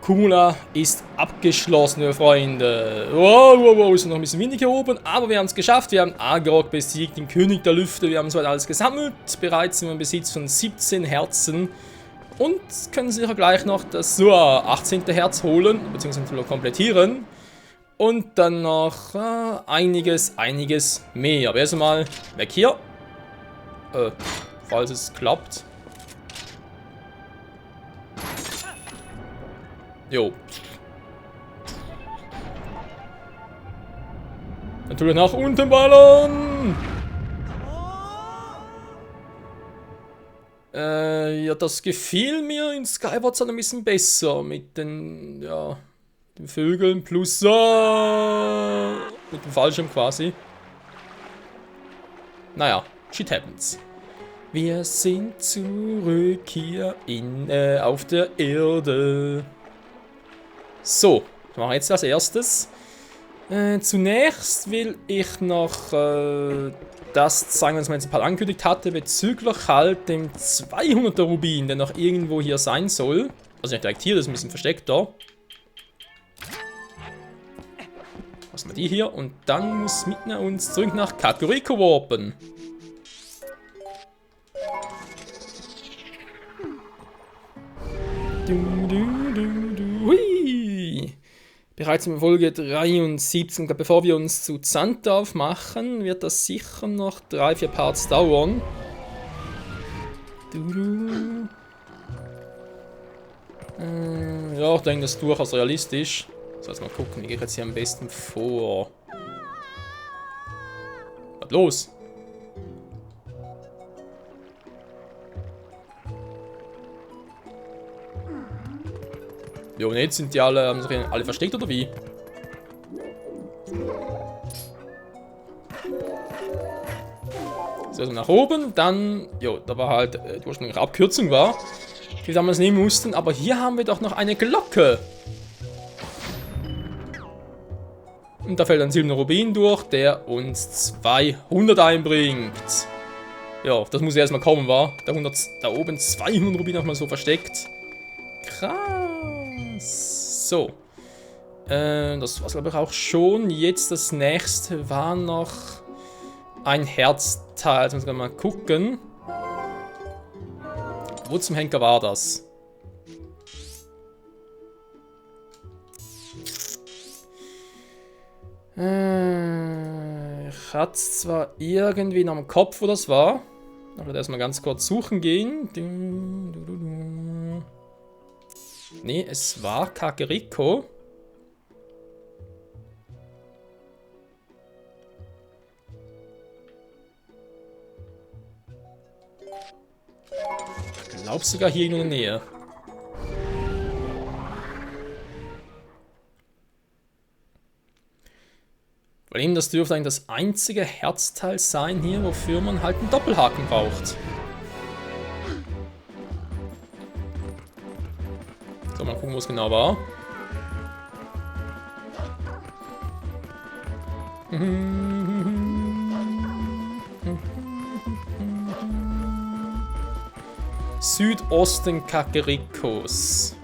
Cumula ist abgeschlossen, liebe Freunde. Wow, ist noch ein bisschen windig hier oben, aber wir haben es geschafft. Wir haben Agrok besiegt, den König der Lüfte. Wir haben soweit alles gesammelt. Bereits sind wir im Besitz von 17 Herzen. Und können sicher gleich noch das 18. Herz holen, beziehungsweise komplettieren. Und dann noch einiges mehr. Aber erstmal weg hier. Falls es klappt. Jo. Natürlich nach unten ballern. Ja, das gefiel mir in Skyward ein bisschen besser. Mit den, ja, den Vögeln plus mit dem Fallschirm quasi. Naja, shit happens. Wir sind zurück hier auf der Erde. So, was machen wir jetzt als erstes? Zunächst will ich noch das zeigen, was man jetzt ein paar angekündigt hatte, bezüglich halt dem 200er Rubin, der noch irgendwo hier sein soll. Also nicht direkt hier, das ist ein bisschen versteckt da. Lassen wir die hier und dann muss Midna uns zurück nach Kakariko warpen. Hui. Bereits in Folge 73, bevor wir uns zu Xanthauf machen, wird das sicher noch 3-4 Parts dauern. Ja, ich denke, das ist durchaus realistisch. So, jetzt mal gucken, wie gehe ich jetzt hier am besten vor. Was los? Jo, und jetzt sind die alle, haben sich alle versteckt oder wie? So, also nach oben, dann, jo, da war halt die ursprüngliche Abkürzung war, die wir damals nehmen mussten, aber hier haben wir doch noch eine Glocke. Und da fällt ein silberner Rubin durch, der uns 200 einbringt. Ja, das muss erstmal kommen, war. Da oben 200 Rubin nochmal so versteckt. Krass. So. Das war glaube ich auch schon. Jetzt das nächste war noch ein Herzteil. Jetzt müssen wir mal gucken. Wo zum Henker war das? Ich hatte es zwar irgendwie noch im Kopf, wo das war. Ich werde erstmal ganz kurz suchen gehen. Nee, es war Kakariko. Ich glaube sogar hier in der Nähe. Weil eben das dürfte eigentlich das einzige Herzteil sein hier, wofür man halt einen Doppelhaken braucht. So, mal gucken, wo es genau war. Südosten Kakarikos.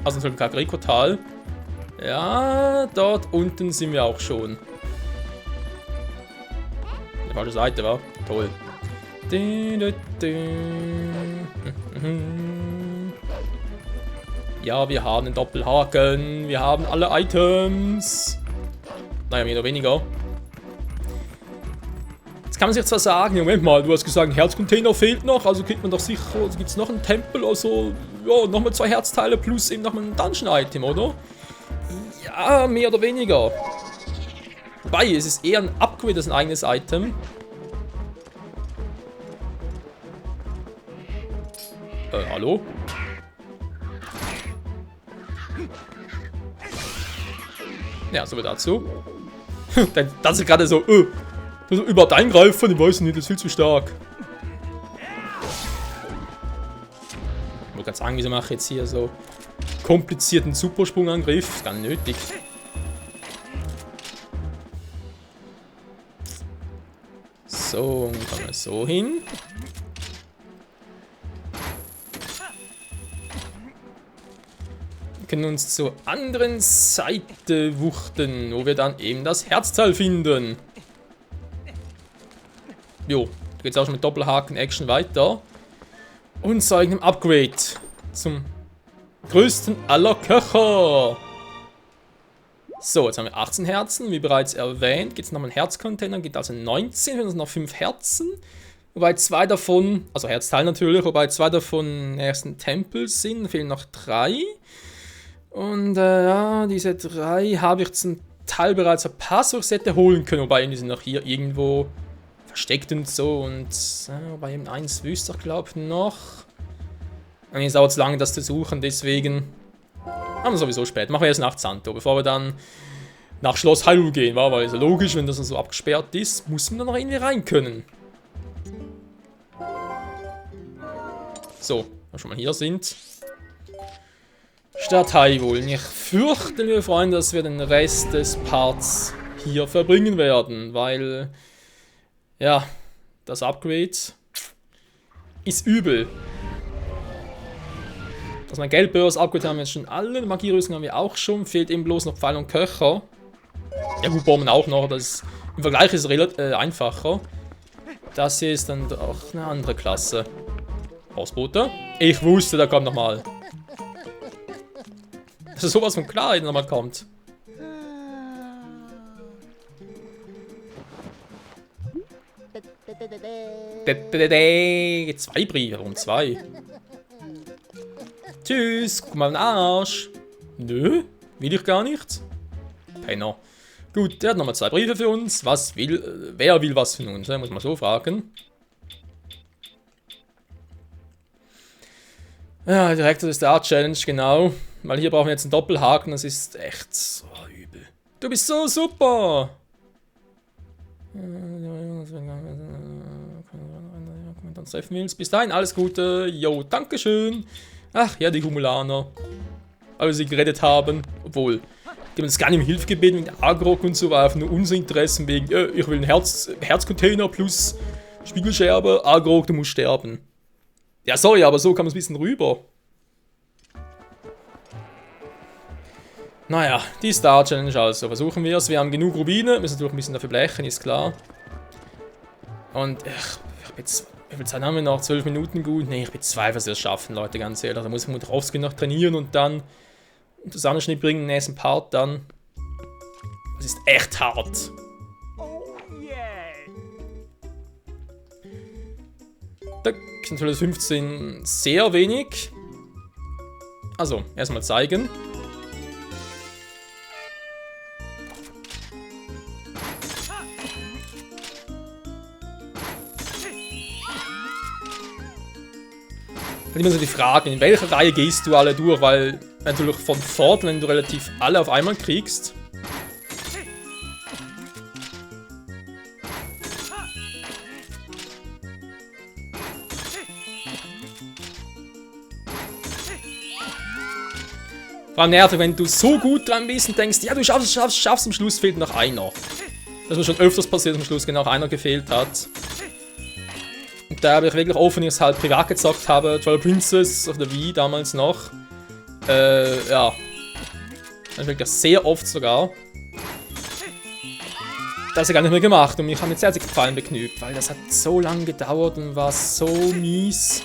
Also natürlich Kakariko-Tal. Ja, dort unten sind wir auch schon. Die falsche Seite war. Toll. Ja, wir haben einen Doppelhaken. Wir haben alle Items. Naja, mehr oder weniger. Jetzt kann man sich zwar sagen, Moment mal, du hast gesagt, ein Herzcontainer fehlt noch, also kriegt man doch sicher, also gibt es noch einen Tempel, also, ja, nochmal 2 Herzteile plus eben nochmal ein Dungeon-Item, oder? Ja, mehr oder weniger. Wobei, es ist eher ein Upgrade als ein eigenes Item. Hallo? Ja, so viel dazu. Das ist gerade so, überhaupt eingreifen, ich weiß nicht, das ist viel zu stark. Ich wollte ganz sagen, wieso mache ich jetzt hier so komplizierten Supersprungangriff? Ist gar nicht nötig. So, kommen wir so hin. können uns zur anderen Seite wuchten, wo wir dann eben das Herzteil finden. Jo, da geht's auch schon mit Doppelhaken-Action weiter. Und zu eigenem Upgrade zum größten aller Köcher. So, jetzt haben wir 18 Herzen, wie bereits erwähnt. Geht es nochmal ein Herzcontainer, geht also 19, wir haben noch 5 Herzen. Wobei 2 davon, also Herzteil natürlich, wobei 2 davon ersten Tempel sind, fehlen noch 3. Und ja, diese 3 habe ich zum Teil bereits verpasst, wo ich sie hätte holen können. Wobei die sind noch hier irgendwo versteckt und so. Und wobei eben 1 wüsste ich glaube noch. Und jetzt dauert es lange, das zu suchen, deswegen haben wir sowieso spät. Machen wir erst nach Zanto, bevor wir dann nach Schloss Hyrule gehen, war, weil es logisch, wenn das so abgesperrt ist, muss man da noch irgendwie rein können. So, wenn wir schon mal hier sind. Stadt Hyrule. Ich fürchte, liebe Freunde, dass wir den Rest des Parts hier verbringen werden, weil, ja, das Upgrade ist übel. Also mein Geldbörse-Upgrade haben wir jetzt schon alle, Magierüstung haben wir auch schon, fehlt eben bloß noch Pfeil und Köcher. Ja gut, Bomben auch noch, das im Vergleich ist es relativ einfacher. Das hier ist dann auch eine andere Klasse. Ausbooter. Ich wusste, da kommt nochmal. Das ist sowas von klar, wenn nochmal kommt. Zwei Briefe, warum 2? Tschüss, guck mal in den Arsch. Nö, will ich gar nicht. Penner. Gut, der hat nochmal 2 Briefe für uns. Was will, wer will was von uns? Muss man so fragen. Ja, Direktor des Art Challenge, genau. Weil hier brauchen wir jetzt einen Doppelhaken, das ist echt so übel. Du bist so super! Dann treffen wir uns. Bis dahin, alles Gute. Jo, Dankeschön. Ach ja, die Humulaner. Weil sie gerettet haben. Obwohl, die haben uns gar nicht um Hilfe gebeten wegen Agrok und so, war einfach nur unser Interessen wegen, ich will einen Herzcontainer plus Spiegelscherbe. Agrok, du musst sterben. Ja, sorry, aber so kam es ein bisschen rüber. Naja, die Star Challenge also. Versuchen wir es. Wir haben genug Rubine. Müssen natürlich ein bisschen dafür blechen, ist klar. Und ich bin jetzt, wie viel Zeit haben wir noch? 12 Minuten gut? Ne, ich bezweifle, dass wir es schaffen, Leute, ganz ehrlich. Da muss ich Mudrowski noch trainieren und dann Zusammenschnitt bringen, den nächsten Part dann. Das ist echt hart. Da sind 15 sehr wenig. Also, erstmal zeigen. Dann immer so die Frage, in welcher Reihe gehst du alle durch, weil natürlich von Vorteil, wenn du relativ alle auf einmal kriegst. Vor allem nervig, wenn du so gut dran bist und denkst, ja, du schaffst, am Schluss fehlt noch einer. Das ist mir schon öfters passiert, am Schluss genau einer gefehlt hat. Und da habe ich wirklich offen, ich es halt privat gezockt habe, Twilight Princess auf der Wii damals noch. Ja. Das habe ich wirklich sehr oft sogar. Das habe ich gar nicht mehr gemacht und mich haben jetzt sehr Gefallen beknüpft, weil das hat so lange gedauert und war so mies.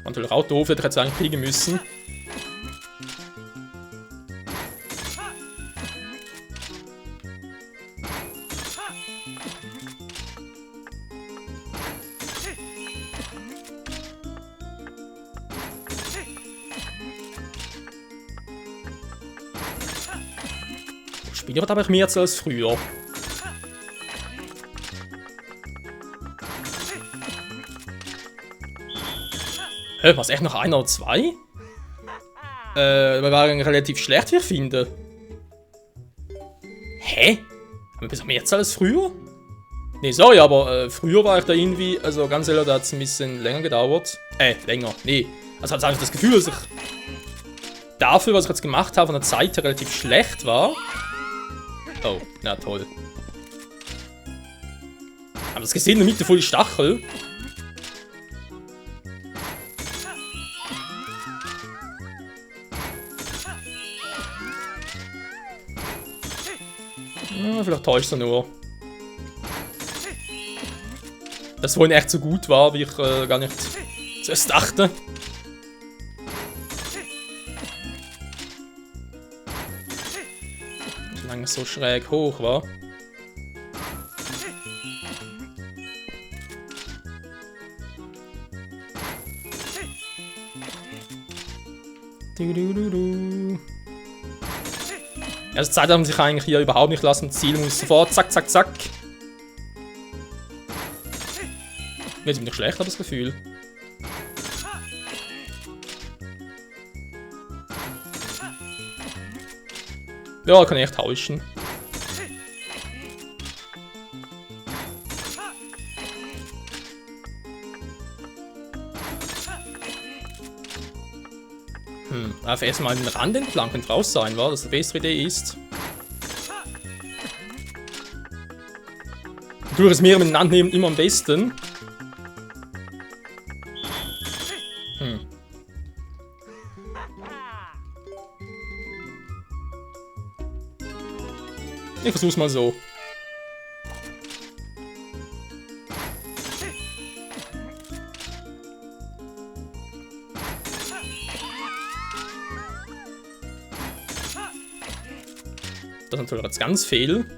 Natürlich auch doof, hätte ich jetzt eigentlich kriegen müssen. Spiele wird aber mehr als früher. Was, echt noch einer oder 2? Wir waren relativ schlecht, wie ich finde. Hä? Haben wir besser mehr als früher? Ne, sorry, aber früher war ich da irgendwie, also ganz ehrlich, da hat es ein bisschen länger gedauert. Länger, nee. Also habe ich das Gefühl, dass ich dafür, was ich jetzt gemacht habe, von der Zeit her relativ schlecht war. Oh, na toll. Haben wir das gesehen? In der Mitte voll die Stachel. Ja, vielleicht täuscht er nur. Das vorhin echt so gut war, wie ich gar nicht zuerst dachte. Solange es so schräg hoch war. Erste Zeit haben sich eigentlich hier überhaupt nicht lassen. Ziel muss sofort zack, zack, zack. Wird ihm nicht schlecht, habe ich das Gefühl. Ja, kann ich echt täuschen. Auf erstmal den Rand entlang könnte raus sein, war das die bessere Idee ist. Durch das Meer miteinander nehmen immer am besten. Ich versuch's mal so. Das ist natürlich jetzt ganz viel.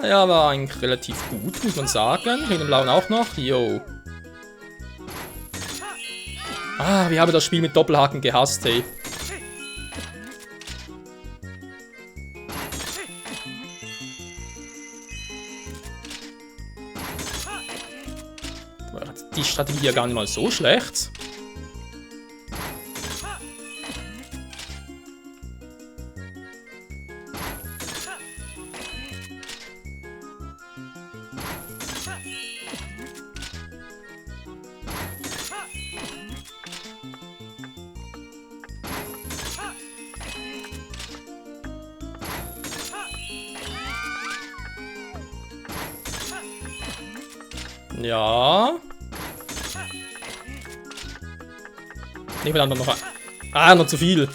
Ja, war eigentlich relativ gut, muss man sagen. Wegen dem Blauen auch noch. Yo. Ah, wir haben das Spiel mit Doppelhaken gehasst, hey. Die Strategie ja gar nicht mal so schlecht. Ja. Nehmen wir dann noch ein. Ah, noch zu viel.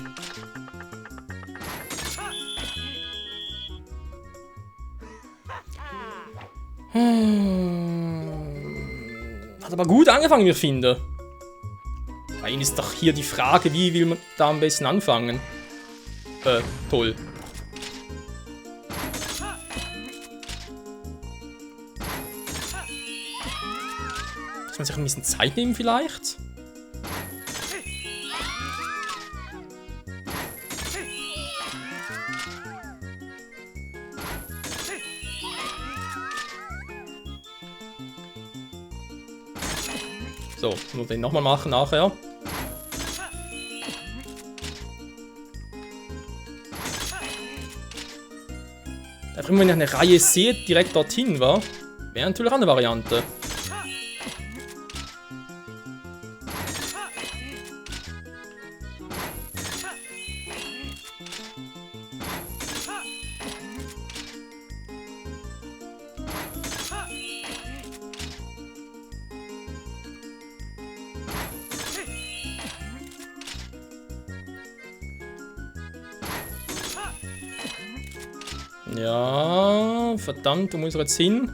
Hat aber gut angefangen, wie ich finde. Bei Ihnen ist doch hier die Frage, wie will man da am besten anfangen? Toll. Muss man sich ein bisschen Zeit nehmen vielleicht? So, nur den nochmal machen nachher. Einfach immer, wenn ich eine Reihe sehe, direkt dorthin war, wäre natürlich auch eine Variante. Ja, verdammt, wo muss er jetzt hin?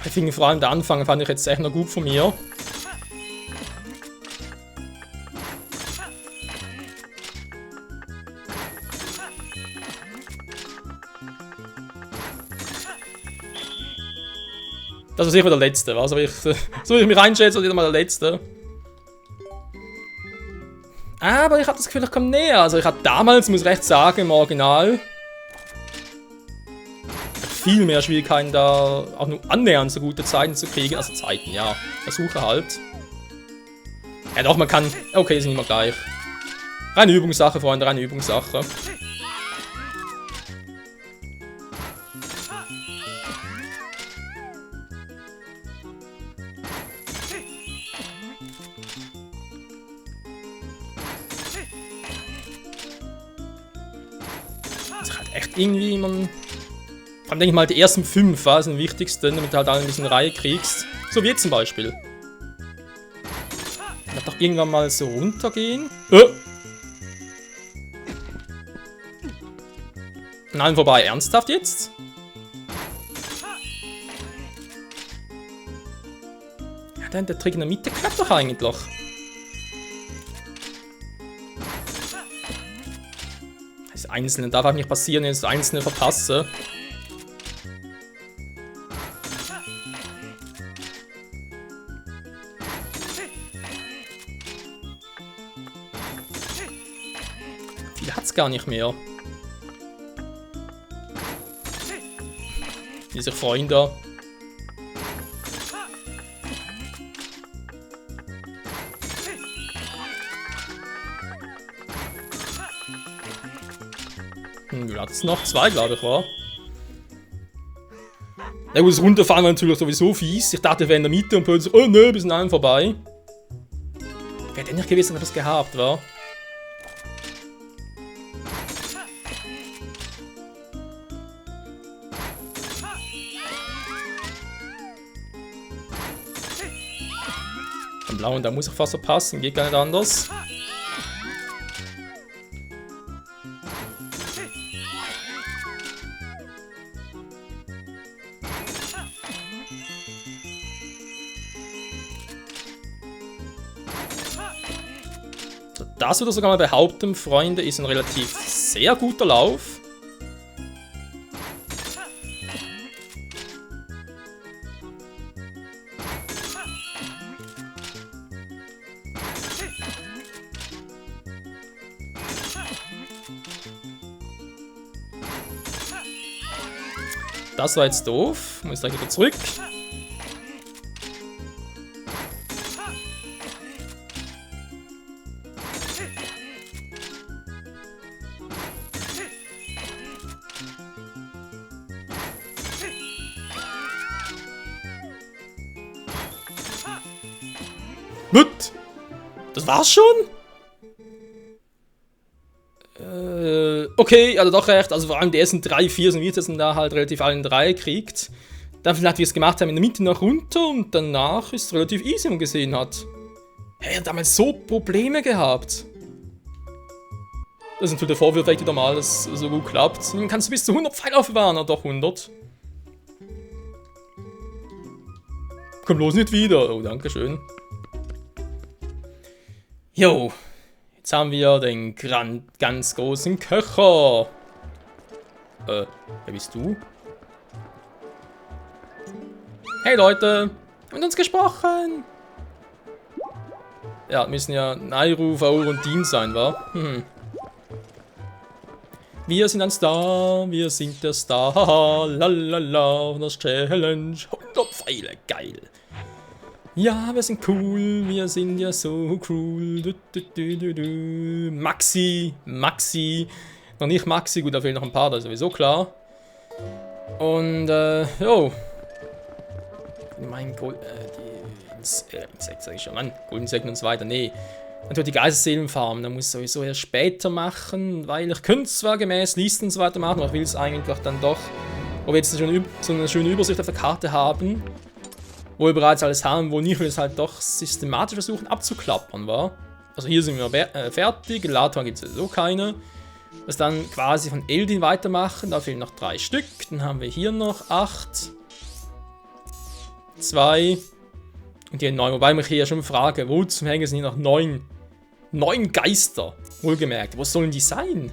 Ich finde vor allem der Anfang fand ich jetzt echt noch gut von mir. Das ist sicher der letzte, was? So wie ich mich einschätze, wieder mal der letzte. Aber ich habe das Gefühl, ich komme näher. Also ich hatte damals, muss ich recht sagen, im Original viel mehr Schwierigkeiten, da auch nur annähernd so gute Zeiten zu kriegen. Also Zeiten, ja. Versuche halt. Ja doch, man kann... Okay, sind immer gleich. Reine Übungssache, Freunde, reine Übungssache. Das ist halt echt irgendwie, man... Vor allem denke ich mal, die ersten 5 sind die wichtigsten, damit du halt alle ein bisschen Reihe kriegst. So wie jetzt zum Beispiel. Wird doch irgendwann mal so runtergehen. Nein, vorbei. Ernsthaft jetzt? Ja, dann der Trick in der Mitte klappt doch eigentlich. Das Einzelne darf halt nicht passieren, wenn ich das Einzelne verpasse. Viel hat's gar nicht mehr. Die sich freuen da. Wie hat es noch? 2, glaube ich, war. Ja gut, das Runterfahren war natürlich sowieso fies. Ich dachte, wir wären in der Mitte und plötzlich, oh nö, wir sind allen vorbei. Wäre denn nicht gewesen, dass das gehabt war. Am Blauen, da muss ich fast verpassen, geht gar nicht anders. Das würde ich sogar mal behaupten, Freunde, ist ein relativ sehr guter Lauf. Das war jetzt doof. Muss gleich wieder zurück. What? Das war's schon? Okay, also doch recht. Also vor allem die ersten 3, 4 sind wir jetzt da halt relativ allen 3 kriegt. Dann vielleicht, wie wir es gemacht haben, in der Mitte nach runter und danach ist es relativ easy, wenn man gesehen hat. Hey, er hat damals so Probleme gehabt. Das ist natürlich der Vorwurf, wieder mal, dass es so gut klappt. Dann kannst du bis zu 100 Pfeile aufbewahren, oder doch 100. Komm bloß nicht wieder. Oh, danke schön. Jo. Jetzt haben wir den ganz großen Köcher. Wer bist du? Hey Leute, mit uns gesprochen. Ja, müssen ja Nairu, Faur und Dean sein, wa? Wir sind ein Star, wir sind der Star, haha, lalala, das Challenge, 100 Pfeile, geil. Ja, wir sind cool, wir sind ja so cool. Maxi. Noch nicht Maxi, gut, da fehlen noch ein paar, das ist sowieso klar. Und, jo. Mein Gold, die Insekt, sag ich schon, Mann, Goldinsekten und so weiter, nee. Natürlich die Geisterseelenfarm, da muss ich sowieso erst später machen, weil ich könnte es zwar gemäß Listen und so weiter machen, aber ich will es eigentlich dann doch, wo wir jetzt schon so eine schöne Übersicht auf der Karte haben, wo wir bereits alles haben, wo nicht will es halt doch systematisch versuchen abzuklappern, war. Also hier sind wir fertig, in Laton gibt es sowieso keine. Das dann quasi von Eldin weitermachen, da fehlen noch 3 Stück, dann haben wir hier noch 8, 2 und hier 9, wobei ich mich hier schon frage, wo zum Henker sind hier noch 9 Geister, wohlgemerkt, wo sollen die sein?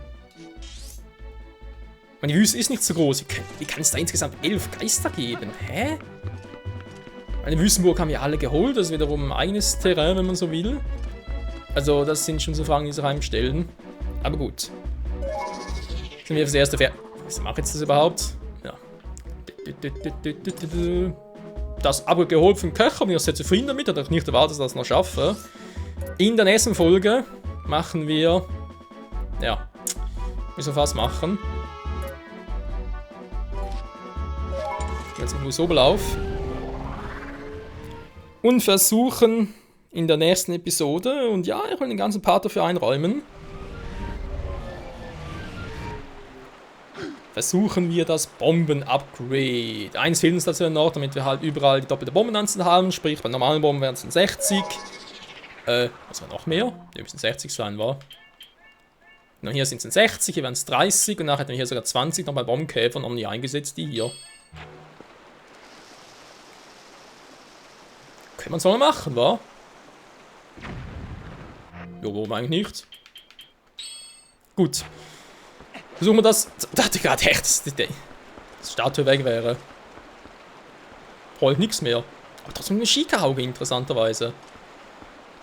Meine Wüste ist nicht so groß, wie kann es da insgesamt 11 Geister geben, hä? Meine Wüstenburg haben wir alle geholt, das ist wiederum ein eigenes Terrain, wenn man so will. Also das sind schon so Fragen, die sich einem stellen. Aber gut. Sind wir fürs erste fertig. Was mache ich jetzt das überhaupt? Ja. Das Abo geholt vom Köcher, bin ich sehr zufrieden damit, hätte ich nicht erwartet, dass ich das noch schaffe. In der nächsten Folge machen wir... Ja, müssen wir fast machen. Jetzt mal so auf. Und versuchen in der nächsten Episode, und ja, ich will den ganzen Part dafür einräumen, versuchen wir das Bomben-Upgrade. Eins fehlt uns dazu noch, damit wir halt überall die doppelte Bombenanzahl haben, sprich bei normalen Bomben wären es dann 60. Was war noch mehr? Die müssen 60 sein, war. Und hier sind es 60, hier wären es 30 und nachher hätten wir hier sogar 20 noch bei Bombenkäfern noch nie eingesetzt, die hier. Kann man so mal machen, wa? Jo, warum eigentlich nicht? Gut. Versuchen wir das. Da hatte gerade echt, dass die Statue weg wäre. Brauche ich nichts mehr. Aber trotzdem eine schicke interessanterweise.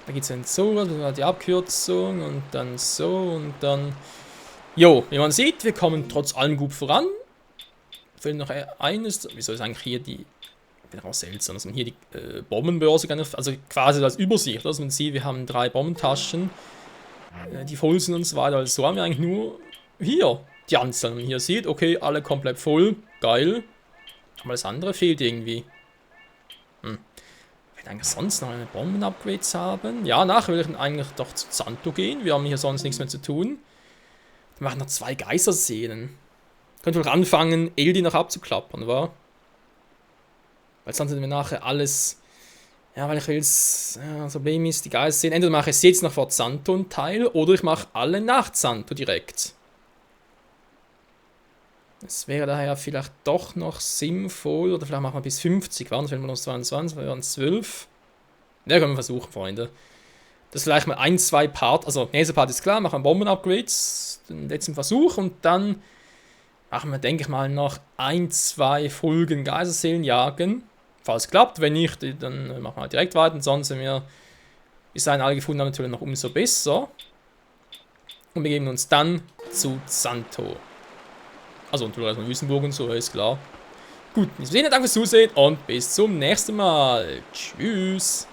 Da geht es dann so, die Abkürzung und dann so und dann. Jo, wie man sieht, wir kommen trotz allem gut voran. Fehlt noch eines. Wieso ist eigentlich hier die. Ich bin auch seltsam, dass man hier die Bombenbörse, also quasi als Übersicht, dass man sieht, wir haben 3 Bombentaschen, die voll sind und so weiter. Also so haben wir eigentlich nur hier die Anzahl. Und man hier sieht, okay, alle komplett voll, geil. Aber das andere fehlt irgendwie. Ich will eigentlich sonst noch eine Bomben-Upgrades haben. Ja, nachher will ich eigentlich doch zu Zanto gehen. Wir haben hier sonst nichts mehr zu tun. Wir machen noch 2 Geisterseen. Könnte doch anfangen, Eldi noch abzuklappern, wa? Weil sonst sind wir nachher alles. Ja, weil ich will es. Ja, das Problem ist, die Geisterseen. Entweder mache ich es jetzt noch vor Zanto einen Teil oder ich mache alle nach Zanto direkt. Es wäre daher vielleicht doch noch sinnvoll, oder vielleicht machen wir bis 50, waren es, wenn wir noch 22, wir waren 12. Ja, können wir versuchen, Freunde. Das vielleicht mal 1, 2 Part, also nächster Part ist klar, machen wir Bomben-Upgrades, den letzten Versuch und dann machen wir, denke ich mal, noch 1, 2 Folgen Geisterseelen jagen. Falls es klappt, wenn nicht, dann machen wir halt direkt weiter, und sonst, wenn wir bis dahin alle gefunden haben, natürlich noch umso besser. Und wir geben uns dann zu Zanto. Also natürlich erstmal Wüstenburg und so, ist klar. Gut, in diesem Sinne, danke fürs Zusehen und bis zum nächsten Mal. Tschüss.